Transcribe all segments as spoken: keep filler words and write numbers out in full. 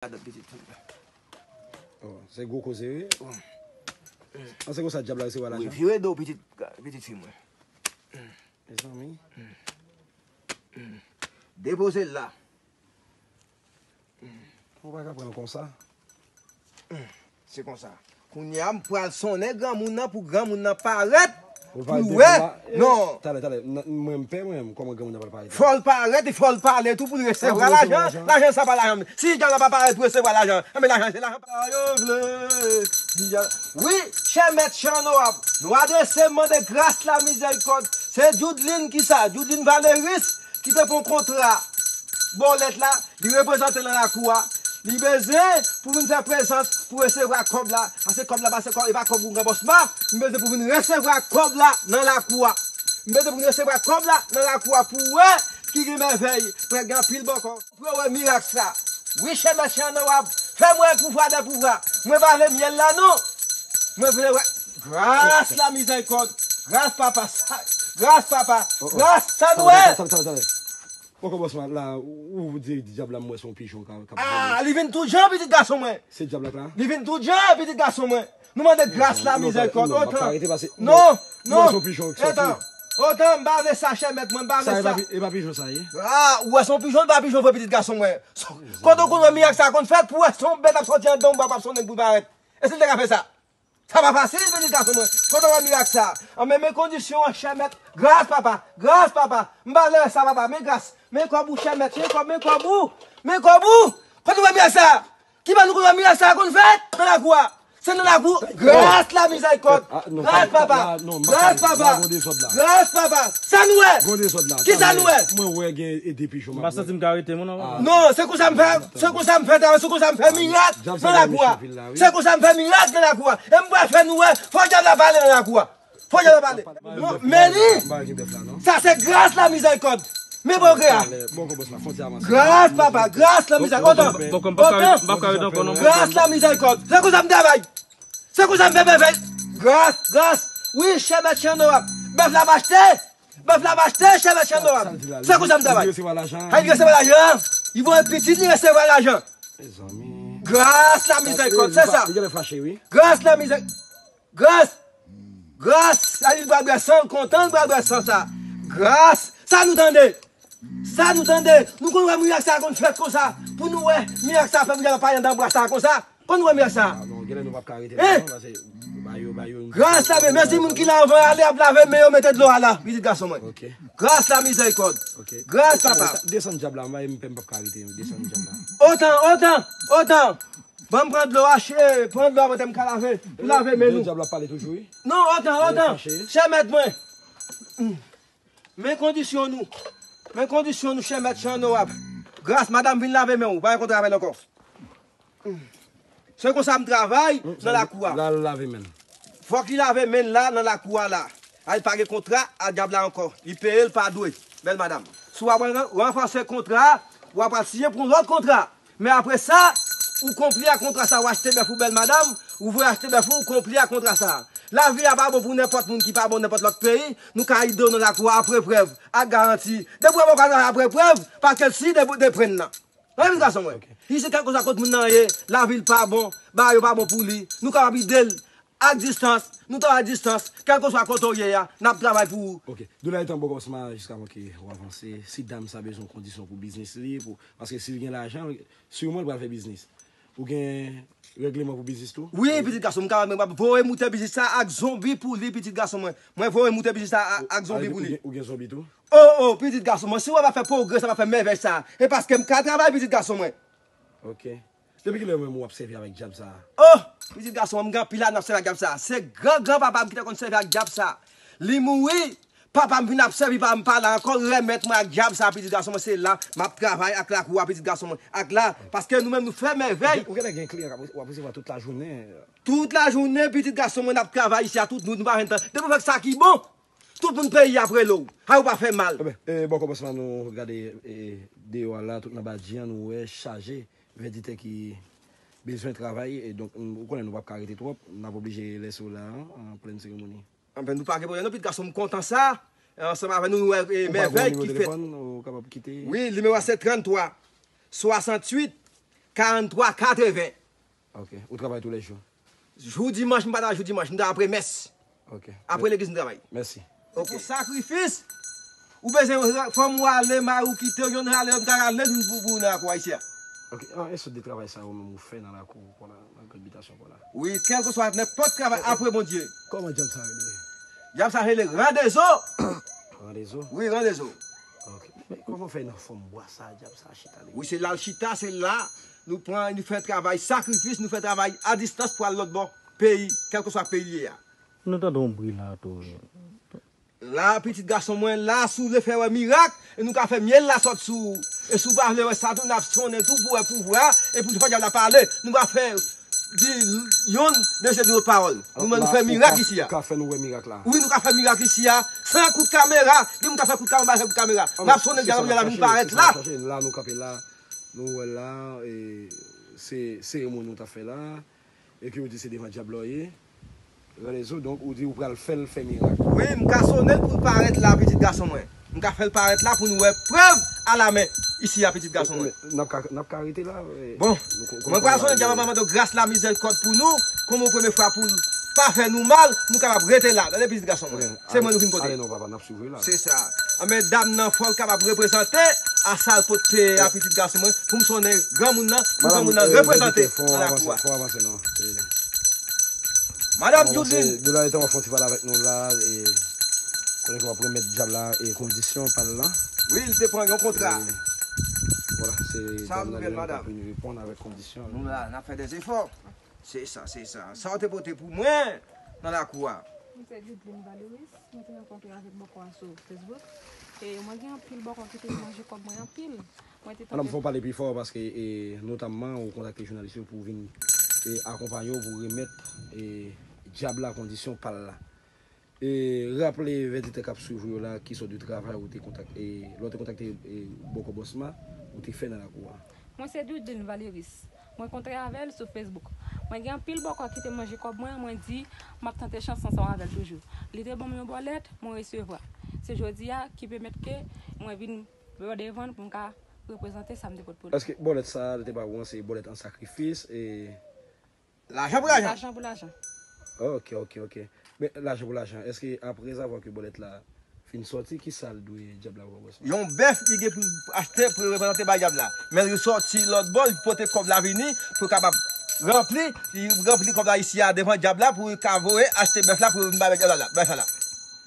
Ladan pitit fi m. Oh, se gwo koze, wi. An se konsa dyab la resevwa lajan. Wi, vire do pitit, pitit fi mwen. Mezanmi. Depoze l la. Ou pa ka pran l konsa. Se konsa. Kounye a, m pral sonnen granmoun nan pou granmoun nan parèt. Pou l parèt pou l wè. Non. Talè, talè. Mwen, m pè, mwen, kòman granmoun nan pral parèt la? Fò l parèt, e fò l pale tou pou l resevwa lajan. Lajan sa pa lajan m. Si dyab la pa parèt pou resevwa lajan, enben lajan se lajan pa yo vle. Wi, chè mèt, chè onorab, nou adrese mande gras la mizèrikòd. Se Judlin ki sa, Judlin Valeris ki te pran kontra bòlèt la, li reprezante nan lakou a. Li bezwen pou vin fè prezans pou resevwa kòb la. Pase kòb la, pase kòb, e pa kòb ou gen bòs pa. M bezwen pou vin resevwa kòb la nan lakou a. M bezwen pou vin resevwa kòb la nan lakou a pou wè ki gen mèvèy. Prè gen anpil bòkò. Pou wè mirak sa. Wi, chè mèt, chè onorab. Fè mwen pouvwa dè pouvwa. Mwen pa vle myèl la, non. Mwen vle wè. Gras la mizèrikòd. Gras papa. Gras papa. Gras sa nou wè. Talè, talè, talè. Poko bòs mwen la, ou di dyab la m wè se yon pijon k ap vole. Ah, li vin tout jan, pitit gason mwen. Se dyab la k la? Li vin tout jan, pitit gason mwen. Nou mande gras la mizèrikòd. Otan. Non, non. Otan, m pa vle sa, chè mèt mwen, m pa vle sa. E pa pijon sa ye? Ah, ou wè se yon pijon, li pa pijon vre, pitit gason mwen. Kote w konn wè mirak sa konn fèt pou wè se yon bèt ap sòti anndan yon bwa k ap sonnen pou l parèt? E si l te ka fè sa? Sa pa fasil, pitit gason mwen. Kote w wè mirak sa? An men, men kondisyon an, chè mèt. Gras papa, gras papa. M pa vle wè sa papa, men gras. Men kòb ou, chè mèt, men kòb, men kòb ou. Men kòb ou. Kote w wè mirak sa? Ki bò nou konn wè mirak sa konn fèt nan lakou a? Se nan lakou. Gras la mizèrikòd. Gras papa. Gras papa. Gras papa. Sa nou wè? Ki sa nou wè? Mwen wè gen e de pijon. M pa santi m ka rete, mwen, non. Non, se konsa m fè, se konsa m fè travay, se konsa m fè mirak nan lakou a. Se konsa m fè mirak nan lakou a. E m pral fè nou wè, fò dyab la pale nan lakou a. Fò dyab la pale. Men li, sa se gras la mizèrikòd. Men pwogrè a. Gras papa, gras la mizèrikòd. Otan, otan. Gras la mizèrikòd. Se konsa m travay. Se konsa m fè mèvèy. Gras, gras. Wi, chè mèt, chè onorab. Bèf la ap achte. Bèf la ap achte, chè mèt, chè onorab. Se konsa m travay. Ay, li resevwa lajan. Li voye pitit, li resevwa lajan. Gras la mizèrikòd, se sa. Gras la mizè. Gras! Gras! Sa li pral bwè san, l kontan, l pral bwè san sa. Gras! Sa nou tande! Sa nou tande! Nou konn wè mirak sa konn fèt konsa. Pou nou wè mirak sa fè pou dyab la pale anndan bwa sa konsa. Konn wè mirak sa. Ah, non, genlè nou p ap ka rete la, non, pase ba yo, ba yo. Gras la, men, mèsi moun ki la anvan ale ap lave men yo, mete dlo a la, pitit gason mwen. Ok. Gras la mizèrikòd. Ok. Gras papa. Desann dyab la, m pa, m p ap ka rete, desann dyab la. Otan, otan, otan. Ban m pran dlo a, chè, pran dlo a, mwen te m ka lave. Pou lave men nou. Dyab la pale toujou, wi. Non, otan, otan. Chè mèt mwen. Men kondisyon nou. Men kondisyon nou, chè mèt, chè onorab. Gras, madanm, vin lave men w. Pa gen kontra avè l ankò. Se konsa m travay nan lakou a. La, l lave men l. Fòk li lave men l la nan lakou a la. Ay pa gen kontra a dyab la ankò. Li peye l pa dwe. Bèl madanm. Si w ap ran-, ranfòse kontra a, w ap al siyen pou yon lòt kontra. Men apre sa, ou konpli ak kontra sa, ou achte bèf ou bèl madanm, ou voye achte bèf ou, ou konpli ak kontra sa. Lavi a pa bon pou nenpòt moun ki pa bon nenpòt lòt peyi, nou ka ede w nan lakou a apre prèv, ak garanti. Depi w pa ka travay apre prèv, pa kèl si de, de prenn nan. Wi, pitit gason mwen. Isi, kèlkeswa kot moun nan ye, lavi l pa bon, bagay yo pa bon pou li, nou kapab ede l ak distans, nou travay distans, kèlkeswa kote w ye a, n ap travay pou ou. Ok. De la etan bon kòmansman jiskavan ke w avanse, si dam sa bezwen kondisyon pou biznis li, pou, paske si l gen lajan, siman l pral fè biznis. Ou gen règleman pou biznis tou? Wi, pitit gason, m kapab, m ap voye moute biznis sa ak zonbi pou li, pitit gason mwen. Mwen voye moute biznis sa a-, ak zonbi pou li. Ou gen, ou gen zonbi tou? Oh, oh, pitit gason mwen, si w ap fè pwogrè, sa pa fè mèvèy sa. E paske m ka travay, pitit gason mwen. Ok. Depi kilè menm w ap sèvi avèk dyab sa a? Oh, pitit gason mwen, m gen anpil ane m ap sèvi ak dyab sa a. Se gran, gran papa m ki te konn sèvi ak dyab sa a. Li mouri, papa m vin ap sèvi pa m pa la ankò, remèt mwen ak dyab sa a, pitit gason mwen, se la m ap travay ak lakou a, pitit gason mwen, ak la, paske nou menm nou fè mèvèy. Ou genlè gen kliyan k ap, w ap resevwa tout lajounen. Tout lajounen, pitit gason mwen, n ap travay isi a, tout nou, nou pa jwenn tan. Depi w fè sa ki bon, tout moun peyi ap rele w. Hay ou pa fè mal. Enben, e, bò kòmansman nou gade, e, deyò a la, tout nan badji an, nou wè chaje vèditè ki bezwen travay. E donk, m, ou konnen nou p ap ka rete twòp. N ap oblije lèse w la, an, an plen seremoni. Anfen, nou pa gen pwoblèm non, pitit gason m kontan sa. E, ansanm avè nou, nou wè, e, mèvèy ki fèt. Ou pa gen nimewo telefòn, ou kapab kite. Wi, nimewo a se tranntwa, swasanntuit, Karant twa katreven. Ok. Ou travay tou lè jou? Jou dimanch, m pa travay jou dimanch, m travay apre mès. Ok. Apre legliz, m travay. Mèsi. Ok. Sakrifis, ou bezwen fè m rale, mari w kite w, yon rale, m ka rale pou, pou nan lakou a isi a. Ok. An, e sòt de travay sa yo menm ou fè nan lakou ou la, nan gran bitasyon ou la? Wi, kèlkeswa nenpòt travay apre Bondye. Kòman djab sa rele? Djab sa rele randezo. Randezo? Wi, randezo. Ok. Men kòman fè nan fòm bwa sa, djab sa chita li? Wi, se la l chita, se la nou pran, nou fè travay sakrifis, nou fè travay a distans pou al lòt bò peyi, kèlkeswa peyi l ye a. Nou tande yon bri la tou. La, pitit gason mwen, la, si w vle fè wè mirak, e nou ka fè myèl la sot sou ou. E si w pa vle wè sa tou, n ap sonnen tou pou wè pouvwa, e pou fè djab la pale. Nou va fè di yonn, de se de lòt pawòl. Nou menm nou fè mirak isi a. Ka fè nou wè mirak la. Wi, nou ka fè mirak isi a. San kout kamera, gen moun ka fè kout kamera, fè kout kamera. N ap sonnen djab la, djab la vin parèt la. La nou kanpe la, nou wè la, e, se seremoni nou t ap fè la. E ke ou di se devan djab la w ye. Randezo, donk ou di ou pral fè l fè mirak. Wi, m ka sonnen l pou l parèt la, pitit gason mwen. M ka fè l parèt la pou nou wè prèv alamen isi a, pitit gason mwen. N ap ka, n ap ka rete la. Bon, mwen pral sonnen djab la, mande gras, lamizèrikòd pou nou, kòm yon premye fwa pou l pa fè nou mal, nou kapab rete la. Tande pitit gason mwen. Se mwen nou vin pote. Ale non, papa, n ap swiv ou la. Se sa. Anben, dam nan, fò l kapab reprezante a sa l pot peye a, pitit gason mwen, pou m sonnen granmoun nan, pou granmoun nan reprezante nan lakou a. Fò w avanse non. Madanm Judline. De la, w ap fè yon ti pale avèk nou la, e konnen ke w ap remèt djab la, e kondisyon pa l la. Wi, li te pran yon kontra. Vwala, se dam nan li menm k ap vin reponn avèk kondisyon. Nou la, n ap fè dèzefò. Se sa, se sa. Sa w te pote pou mwen nan lakou a? Mwen se Judline Valeris, mwen te rankontre avèk bòkò a sou Facebook. E mwen gen anpil bòkò ki te manje kòb mwen anpil. Mwen te tande. Madanm, fò w pale pi fò paske, e, notamman, ou kontakte jounalis yo pou vin, e, akonpanye w pou remèt, e, djab la kondisyon pa l la. E raple vèditè k ap swiv ou yo la, ki sòt de travay ou te kontak-, e, lè w te kontakte, e, bòkò Bòsma, ou te fè nan lakou a? Mwen se Dudline Valeris. Mwen kontre avè l sou Facebook. Mwen gen anpil bòkò ki te manje kòb mwen, mwen di m ap tante chans ansanm avè l toujou. Li te ban m yon bòlèt, mwen resevwa. Se jodi a ki pèmèt ke mwen vin bò devan l pou m ka reprezante sa m te pot pou li. Èske bòlèt sa a, li te ba ou an, se bòlèt an sakrifis, e Lajan pou lajan. Lajan pou lajan. Ok, ok, ok. Men lajan pou lajan, èske aprezavwa ke bòlèt la fin sòti, ki sa l dwe djab la pou bòs la? Yon bèf li gen pou achte, pou reprezante bay djab la. Men li sòti lòt bò, li pote kòb la vini, pou kapab ranpli, li ranpli kòb la isi a devan djab la, pou li ka voye achte bèf la, pou vin bay djab la, bèf la.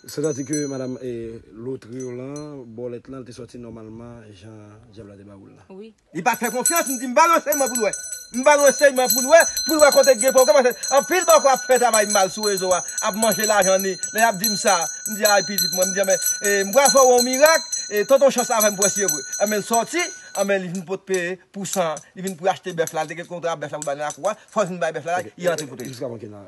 Sètadi ke, madanm, e, lotri w lan, bòlèt lan, li te sòti nòmalman, jan djab la te ba ou l la? Wi. Li pa t fè konfyans, m di m ba l ansèyman pou l wè. M ba l ansèyman pou l wè, pou l wè kote k gen pwoblèm. Paske anpil bòkò ap fè travay mal sou rezo a, ap manje lajan ni. Lè y ap di m sa, m di, ay, pitit mwen, m di, men, e, m pral fè w yon mirak, e, tante yon chans avè m pou wè si e vre. Anben, l sòti, anben, li vin pot peye pou san, li vin pou achte bèf la, li te gen kontra bèf la pou bay nan lakou a, fò l vin bay bèf la, li rantre kote l. Jiskavan ke la.